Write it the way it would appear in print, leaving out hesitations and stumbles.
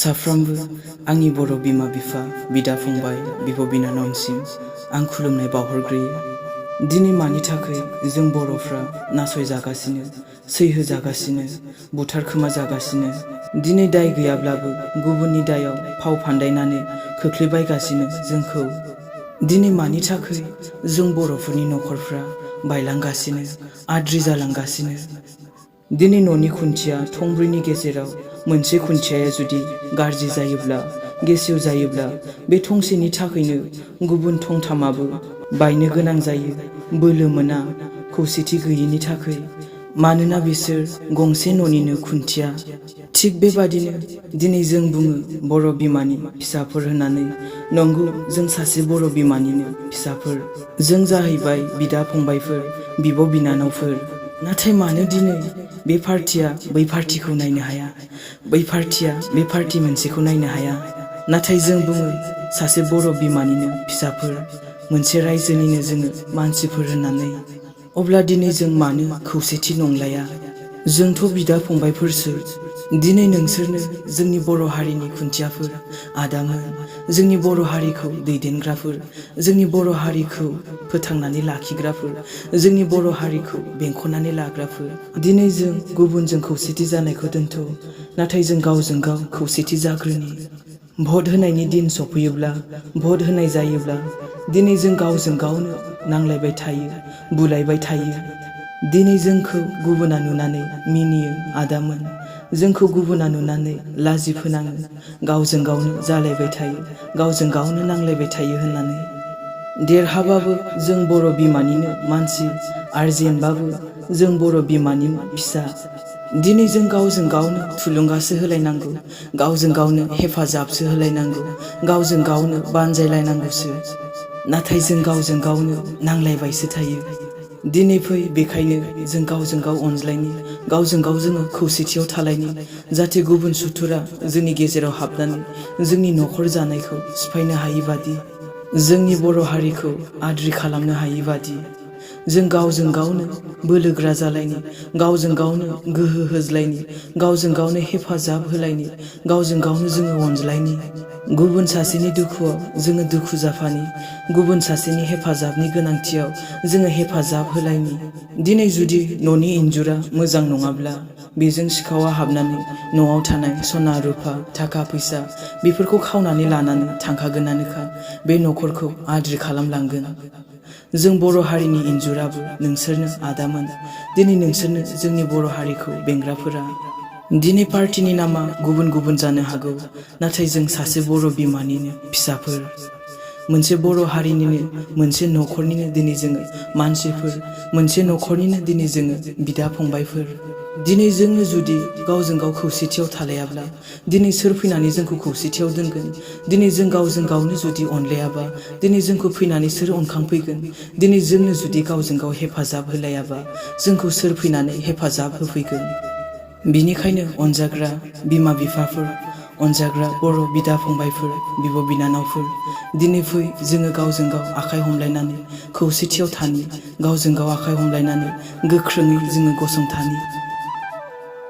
साफ्रोमबो आंनि बर' बिमा बिफा बिदा फंबाय बिब' बिनानावसिम आं खुलुमनाय बावहरग्रोयो। दिनै मानि थाखाय जों बर'फ्रा नासयजागासिनो, सैहोजागासिनो, बुथारखोमा जागासिनो। दिनै दाय गैयाब्लाबो गुबुननि दायाव फाव फान्दायनानै खोख्लैबायगासिनो जोंखौ। दिनै मानि थाखाय जों बर'फोरनि नखरफ्रा बायलांगासिनो, आद्रि जालांगासिनो। दिनै न'नि खुन्थिया थंब्रैनि गेजेराव मोनसे खुन्थियाया जुदि गाज्रि जायोब्ला, गेसेव जायोब्ला बे थंसेनि थाखायनो गुबुन थंथामाबो बायनो गोनां जायो। बोलो मोना, खौसेथि गैयैनि थाखाय। मानोना बिसोर गंसे न'निनो खुन्थिया। थिग बेबादिनो दिनै जों बुङो बर' बिमानि फिसाफोर होननानै। नंगौ, जों सासे बर' बिमानिनो फिसाफोर। जों जाहैबाय बिदा फंबायफोर, बिब' बिनानावफोर। नाथाय मानो दिनै बे पार्टिया बै पार्टिखौ नायनो हाया, बै पार्टिया बे पार्टि मोनसेखौ नायनो हाया? नाथाय जों बुङो सासे बर' बिमानिनो फिसाफोर, मोनसे रायजोनिनो जोङो मानसिफोर होननानै। अब्ला दिनै जों मानो खौसेथि नंलाया? जोंथ' बिदा फंबायफोरसो। दिनै नोंसोरनो जोंनि बर' हारिनि खुन्थियाफोर, आदामोन। जोंनि बर' हारिखौ दैदेनग्राफोर, जोंनि बर' हारिखौ फोथांनानै लाखिग्राफोर, जोंनि बर' हारिखौ बेंखननानै लाग्राफोर। दिनै जों गुबुनजों खौसेथि जानायखौ दोनथ', नाथाय जों गावजों गाव खौसेथि जाग्रोनि। भट होनायनि दिन सफैयोब्ला, भट होनाय जायोब्ला दिनै जों गावजों गावनो नांलायबाय थायो, बुलायबाय थायो। दिनै जोंखौ गुबुना नुनानै मिनियो आदामोन। जोंखौ गुबुना नुनानै लाजि फोनाङो, गावजों गावनो जालायबाय थायो, गावजों गावनो नांलायबाय थायो होननानै। देरहाबाबो जों बर' बिमानिनो मानसि, आरो जेनबाबो जों बर' बिमानिनो फिसा। दिनै जों गावजों गावनो थुलुंगासो होलायनांगौ, गावजों गावनो हेफाजाबसो होलायनांगौ, गावजों गावनो बानजायलायनांगौसो। नाथाय जों गावजों गावनो नांलायबायसो थायो। दिनै फै बेखायनो जों गावजों गाव अनज्लायनि, गावजों गाव जोङो खौसेथियाव थालायनि, जाहाथे गुबुन सुथुरा जोंनि गेजेराव हाबनानै जोंनि नखर जानायखौ सिफायनो हायि बादि, जोंनि बर' हारिखौ आद्रि खालामनो हायि बादि। जों गावजों गावनो बोलोगोरा जालायनि, गावजों गावनो गोहो होज्लायनि, गावजों गावनो हेफाजाब होलायनि, गावजों गावनो जोङो अनज्लायनि। गुबुन सासेनि दुखुआव जोङो दुखु जाफानि, गुबुन सासेनि हेफाजाबनि गोनांथियाव जोङो हेफाजाब होलायनि। दिनै जुदि न'नि इन्जुरा मोजां नङाब्ला, बेजों सिखावा हाबनानै न'आव थानाय सना रुफा थाखा फैसा बेफोरखौ खावनानै लानानै थांखागोनानोखा, बे नखरखौ आद्रि खालामलांगोन। जों बर' हारिनि इन्जुराबो नोंसोरनो आदामोन। दिनै नोंसोरनो जोंनि बर' हारिखौ बेंग्राफोरा। दिनै पार्टिनि नामा गुबुन गुबुन जानो हागौ, नाथाय जों सासे बर' बिमानिनो फिसाफोर। मोनसे बर' हारिनिनो, मोनसे नखरनिनो दिनै जोङो मानसिफोर, मोनसे नखरनिनो दिनै जोङो बिदा फंबायफोर। दिनै जोंनो जुदि गावजों गाव खौसेथियाव थालायाब्ला, दिनै सोर फैनानै जोंखौ खौसेथियाव दोनगोन? दिनै जों गावजों गावनो जुदि अनलायाबा, दिनै जोंखौ फैनानै सोर अनखांफैगोन? दिनै जोंनो जुदि गावजों गाव हेफाजाब होलायाबा, जोंखौ सोर फैनानै हेफाजाब होफैगोन? बिनिखायनो अनजाग्रा बिमा बिफाफोर, अनजाग्रा बर' बिदा फंबायफोर, बिब' बिनानावफोर, दिनै फै जोङो गावजों गाव आखाइ हमलायनानै खौसेथियाव थानि, गावजों गाव आखाइ हमलायनानै गोख्रोङै जोङो गसंथानि।